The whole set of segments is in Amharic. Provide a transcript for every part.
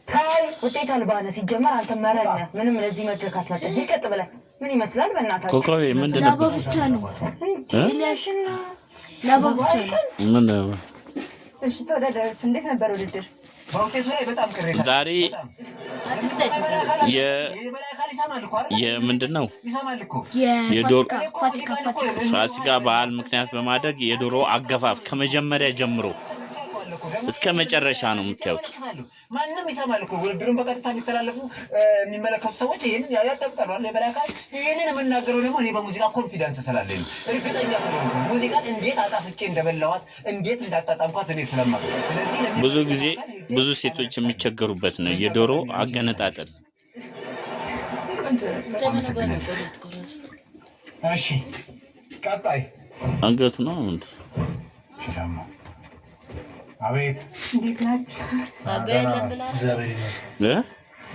ታይ ውጤት አልባ ነህ። ሲጀመር አንተ መረን ነህ። ምንም ለዚህ መድረክ አትመጥን። ይቀጥ ብለህ ምን ይመስላል? በእናታችሁ ኮከቤ ምንድን ላባ ነበር? ብቻ ነው ኤልያስ፣ ላባ ብቻ ነው። ምን? እሺ ተወዳዳሪዎች፣ እንዴት ነበር ውድድር? በውጤቱ ላይ በጣም ቅሬታ ዛሬ አትክተት። የበላይ አካል ይሰማል እኮ አይደል? የምንድን ነው? ይሰማል እኮ። የፋሲካ፣ ፋሲካ፣ ፋሲካ። ፋሲካ በዓል ምክንያት በማድረግ የዶሮ አገፋፍ ከመጀመሪያ ጀምሮ እስከ መጨረሻ ነው የምታዩት። ማንም ይሰማል እኮ። ውድድሩን በቀጥታ የሚተላለፉ የሚመለከቱ ሰዎች ይህንን ያዳምጣሉ አይደል? የበላይ አካል ይህንን የምናገረው ደግሞ እኔ በሙዚቃ confidence ስላለኝ ነው። እርግጠኛ ስለሆንኩ ነው። ሙዚቃን እንዴት አጣፍጬ እንደበላኋት፣ እንዴት እንዳጣጣምኳት እኔ ስለማውቅ፣ ስለዚህ ብዙ ጊዜ ብዙ ሴቶች የሚቸገሩበት ነው የዶሮ አገነጣጠል። ቆረጥ ቆረጥ። እሺ ቀጣይ። አንገቱ ነው ምንድን? እሺ ደግሞ አቤት። እንዴት ናችሁ? እግዚአብሔር ይመስገን። እ?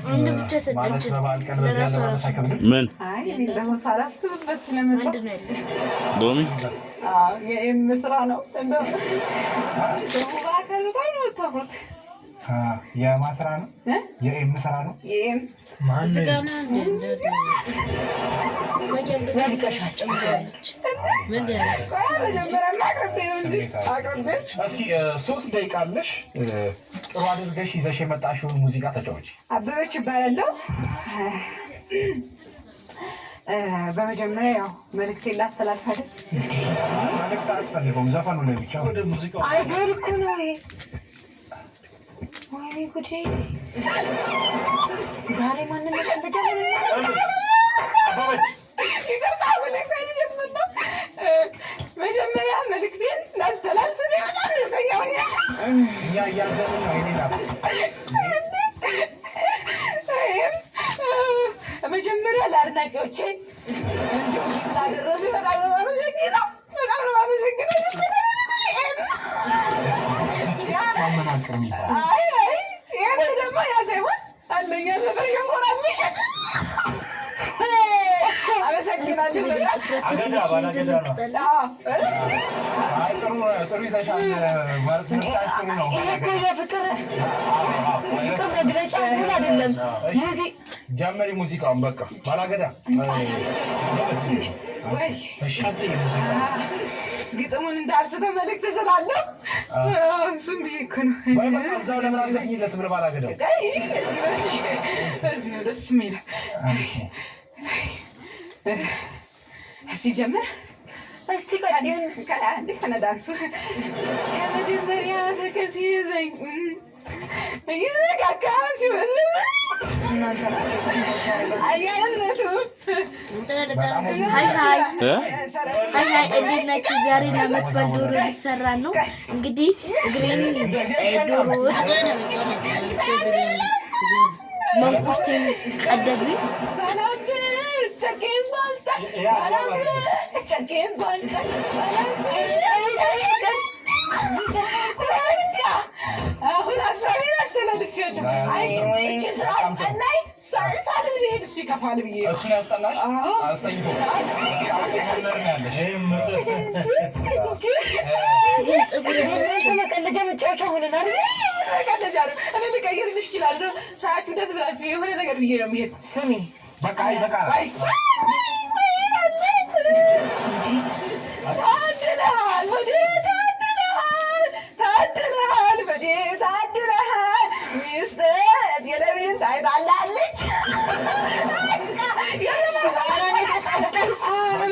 አንድ ብቻ ማለት ሰጠችን። በበዓል ቀን በዚህ አለባበስ አይከብድም? ምን? አይ እኔ ደግሞ ሳላስብበት ስለመጣ አንድ ነው ያለች። ሎሚ። አዎ፣ የኤም ስራ ነው። እንደው ደግሞ በአካል በጣም ነው የምታምሩት። የማ ስራ ነው? እ? የኤም ስራ ነው። የኤም። ፍቃና እንደ ጨምራለች። ምን? ቆይ መጀመሪያማ አቅርቤ ነው እንጂ አቅርቤ። እስኪ 3 ደቂቃ አለሽ። ጥሩ አድርገሽ ይዘሽ የመጣሽውን ሙዚቃ ተጫወች። አበበች እባላለሁ። በመጀመሪያ ያው መልዕክቴን ላስተላልፍ አይደል? መልዕክት አያስፈልገውም። ዘፈኑ ላይ ብቻ። አይገር እኮ ነው ይሄ። ወይኔ ጉዴ! ዛሬ ማንም መቀለጃ ይቅርታ ብለህ ቆይ ነው። መጀመሪያ መልዕክቴን ላስተላልፍ። እኔ በጣም ደስተኛ ሆኛለሁ። እኛ እያዘንን ነው። የኔ እናት። ይህም መጀመሪያ ለአድናቂዎቼ እንዲሁ ስላደረሱ በጣም ነው የማመሰግነው። በጣም ነው የማመሰግነው። ማመናቀር የሚባለው። አይ አይ፣ ይሄን ደግሞ ያ ሳይሆን አለኛ ሰፈር ሸንኮራ የሚሸጥ፣ አመሰግናለሁ በጣም። አገዳ ባላገዳ ነው። አይ ጥሩ ጥሩ ይዘሻል ማለት ምርጫሽ ጥሩ ነው። ይሄ እኮ የፍቅር ፍቅር መግለጫ ምን አይደለም። ሙዚ ጀመሪ ሙዚቃውን በቃ ባላገዳ። ወይ ግጥሙን እንዳልስተው መልዕክት ስላለው እሱም ብዬ እኮ ነው። ወይ በቃ እዛው ለምን አትዘፍኝለትም ለባላገዳው? አይ እዚህ ነው ደስ የሚለው። ሲጀምር እስቲ ቀጥይን። አንዴ ከነዳንሱ ከመጀመሪያ ፍቅር ሲይዘኝ እየነካካ ሲሆን አያልነቱ። Hi hi. እ? Hi hi፣ እንዴት ናችሁ? ዛሬ ለዓመት በዓል ዶሮ ሊሰራ ነው። እንግዲህ እግሬን ዶሮ ወጥ መንቁርቴን ቀደዱኝ። ባላገር ጨርቄን ባልጣ፣ ባላገር ጨርቄን ባልጣ፣ ባላገር። አሁን ሀሳቤን አስተላልፌያለሁ። አይ እቺ ስራ አስጠላኝ። ሳልል ብሄድ እሱ ይከፋል ብዬ ነው። እሱን ያስጠላሽ አስጠይቶ ያለሽ። ግን ፀጉር መቀለጃ መጫወቻ ሆነናል። መቀለጃ ነው። እኔ ልቀይርልሽ እችላለሁ። ሳያችሁ ደስ ብላችሁ የሆነ ነገር ብዬ ነው የምሄድ። ስሚ። በቃ ይበቃል። አይ ታድለሃል ወዴ፣ ታድለሃል፣ ታድለሃል ወዴ፣ ታድለሃል። ሚስት ቴሌቪዥን ታይታላለች።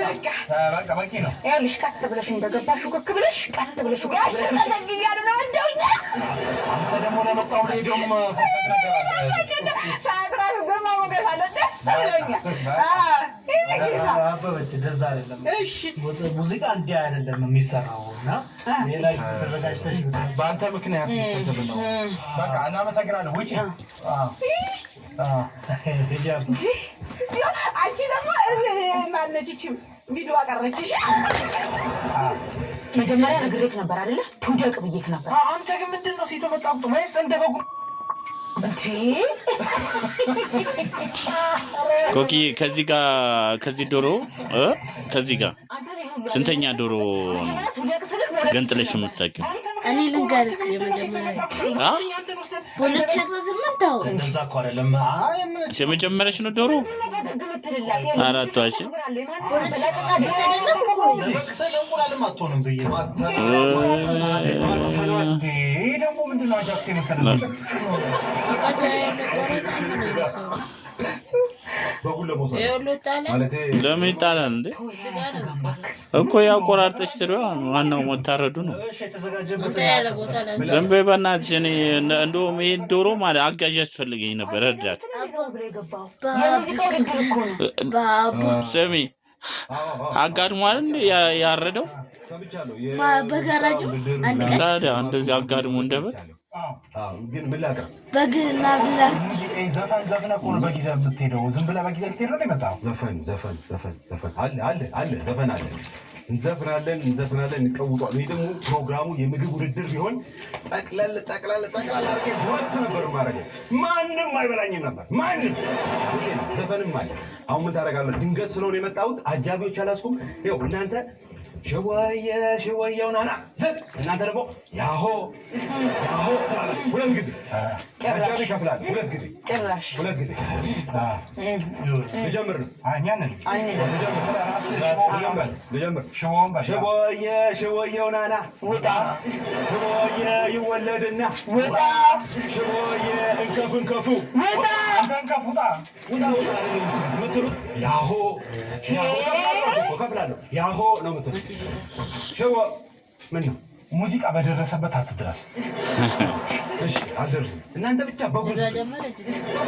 በቃ። በቃ በቂ ነው። ይኸውልሽ ቀጥ ብለሽ እንደገባሽ ሹክክ ብለሽ፣ ቀጥ ብለሽ ሹክክ ጋሽ ብለሽ። ጠጠግ እያሉ ነው እንደውኛል። አንተ ደግሞ ለመጣው ሄዶም ሰዓት ራሱ ግርማ ሞገስ አለ። ደስ ብሎኛል። ይሄ ጌታ። አበበች፣ እንደዛ አይደለም። እሺ። ሙዚቃ እንዲህ አይደለም የሚሰራው እና ሌላ ጊዜ ተዘጋጅተሽ በአንተ ምክንያት ነው። በቃ እናመሰግናለን። ውጪ። አንቺ ደግሞ ማነች? ይህቺ ቪዲዮ አቀረችሽ። መጀመሪያ ነግሬክ ነበር አይደለ? ትውደቅ ብዬክ ነበር። አንተ ግን ምንድን ነው ሴቶ መጣ ወይስ እንደ በጉ? እንዴ! ኮኪ፣ ከዚህ ጋር ከዚህ ዶሮ ከዚህ ጋር ስንተኛ ዶሮ ነው ትውደቅ ስልህ መውደቅ ገንጥለሽ የምታውቂው? አንተ እኔ ልንገርህ አ? በ2018 አዎ። እንደዛ እኮ አይደለም። አይ ምን የመጀመሪያሽ ነው ዶሮ አራቷ። እሺ። በ2018 አይደለም እኮ። ለመክሰል እንቁላልም አትሆንም ብዬ ነው። ይሄ ደግሞ ምንድን ነው? አጃክስ የመሰለ በጉን ለመውሰድ ይኸውልህ ይጣላል። ማለቴ ለምን ይጣላል እንዴ? እዚህ ጋር ነው የሚቆረጠው። እኮ ያው ቆራርጠሽ ስሪዋ። ዋናው መታረዱ ነው። እሺ የተዘጋጀበት እንትን ያለ ቦታ ላይ ዝም በይ በእናትሽ። እኔ እንደውም ይሄን ዶሮ ማለት አጋዥ ያስፈልገኝ ነበር፣ ረዳት። የሙዚቃ ውድድር እኮ ነው። ባቡ ስሚ፣ አጋድሟል እንዴ ያረደው? ሰምቻለሁ። በጋራጁ አንድ ቀን ታዲያ እንደዚህ አጋድሞ እንደበግ አዎ፣ ግን ምን ላቅርብ? በግና ብላርድ ዘፈን ዘፍነህ እኮ ነው በጊዜ የምትሄደው። ዝም ብለህ በጊዜ ልትሄድ ነው የመጣኸው? ዘፈን ዘፈን ዘፈን ዘፈን አለ አለ አለ ዘፈን አለ። እንዘፍናለን እንዘፍናለን፣ እንቀውጧል። ይህ ደግሞ ፕሮግራሙ የምግብ ውድድር ቢሆን ጠቅለል ጠቅለል ጠቅለል አድርጌ ጎረስ ነበር የማደርገው። ማንም አይበላኝም ነበር። ማንም እሺ ነው። ዘፈንም አለ። አሁን ምን ታደርጋለህ? ድንገት ስለሆነ የመጣሁት አጃቢዎች አላስኩም። ይኸው እናንተ ሽወየ ሽወየው ናና ዘ እናንተ ደግሞ ያሆ ያሆ ትላላችሁ። ሁለት ጊዜ አጃቢ ይከፍላል። ሁለት ጊዜ። ጭራሽ። ሁለት ጊዜ ልጀምር ነው። እኛ አንልም። አንልም። ልጀምር። ሽቦውን በል። ሽቦዬ ሽቦዬው ናና ውጣ። ሽቦዬ ይወለድና ውጣ። ሽቦዬ እንከፍ እንከፉ ውጣ። እንከፍ ውጣ። ውጣ ውጣ የምትሉት ያሆ ያሆ እከፍላለሁ እከፍላለሁ ያሆ ነው የምትሉት። ሽቦ ምን ነው? ሙዚቃ በደረሰበት አትድረስ። እሺ አልደርስም። እናንተ ብቻ በጉ እዚህ ጋር ጀመረ፣ እዚህ ጋር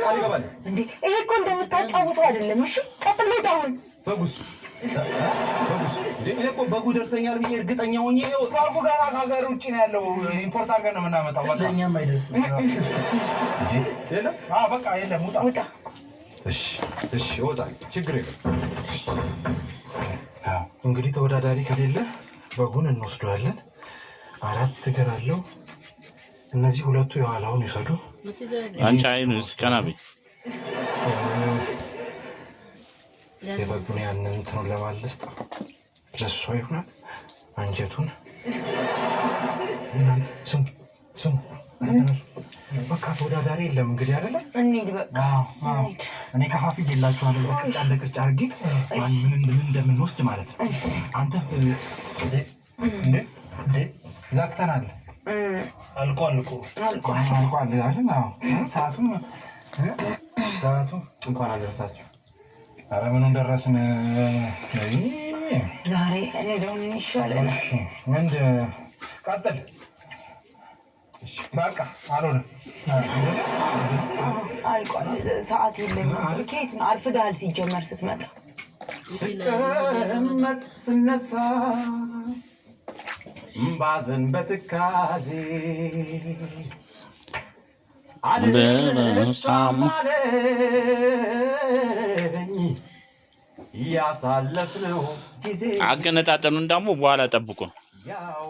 ቃል ይገባል። እንዴ፣ ይሄ እኮ እንደምታጫውተው አይደለም። እሺ ቀጥል። ውጣ አሁን። በጉስ በጉስ እንዴ፣ እኔ እኮ በጉ ደርሰኛል ብዬ እርግጠኛ ሆኜ ይኸው በጉ ጋር ከሀገር ውጭ ነው ያለው። Import አድርገን ነው የምናመጣው። በቃ ለእኛም አይደርስም። የለም። አዎ፣ በቃ የለም። ውጣ። ውጣ። እሺ እሺ እወጣለሁ። ችግር የለም። እንግዲህ ተወዳዳሪ ከሌለ በጉን እንወስደዋለን። አራት እግር አለው። እነዚህ ሁለቱ የኋላውን ይውሰዱ። አንቺ አይኑስ ቀና በይ። የበጉን ያንን እንትኑን ለማለስጥ ለእሷ ይሆናል። አንጀቱን እናንተ ስሙ ስሙ፣ በቃ ተወዳዳሪ የለም እንግዲህ አይደለ? እንሂድ በቃ። አዎ፣ አዎ። እኔ ከፋፍዬላችኋለሁ በቅርጫ ለቅርጫ አድርጌ ማን ምን ምን እንደምንወስድ ማለት ነው። አንተ እንዴ እንዴ፣ ዘግተናል። አልቋል እኮ። አልቋል። አልቋል አይደል? አዎ። ሰዓቱም ሰዓቱ እንኳን አደረሳችሁ። ኧረ ምኑን ደረስን? ዛሬ እኔ ደግሞ ምን ይሻለናል? እሺ፣ ምንድ ቀጥል። በቃ አልሆነም። አልቋል። ሰዓት የለኝም። ከየት ነው? አርፍደሃል ሲጀመር ስትመጣ። ስቀመጥ ስነሳ ባዘን በትካዜ በሳም አለኝ ያሳለፍነው ጊዜ አገነጣጠኑን ደግሞ በኋላ ጠብቁ። ያው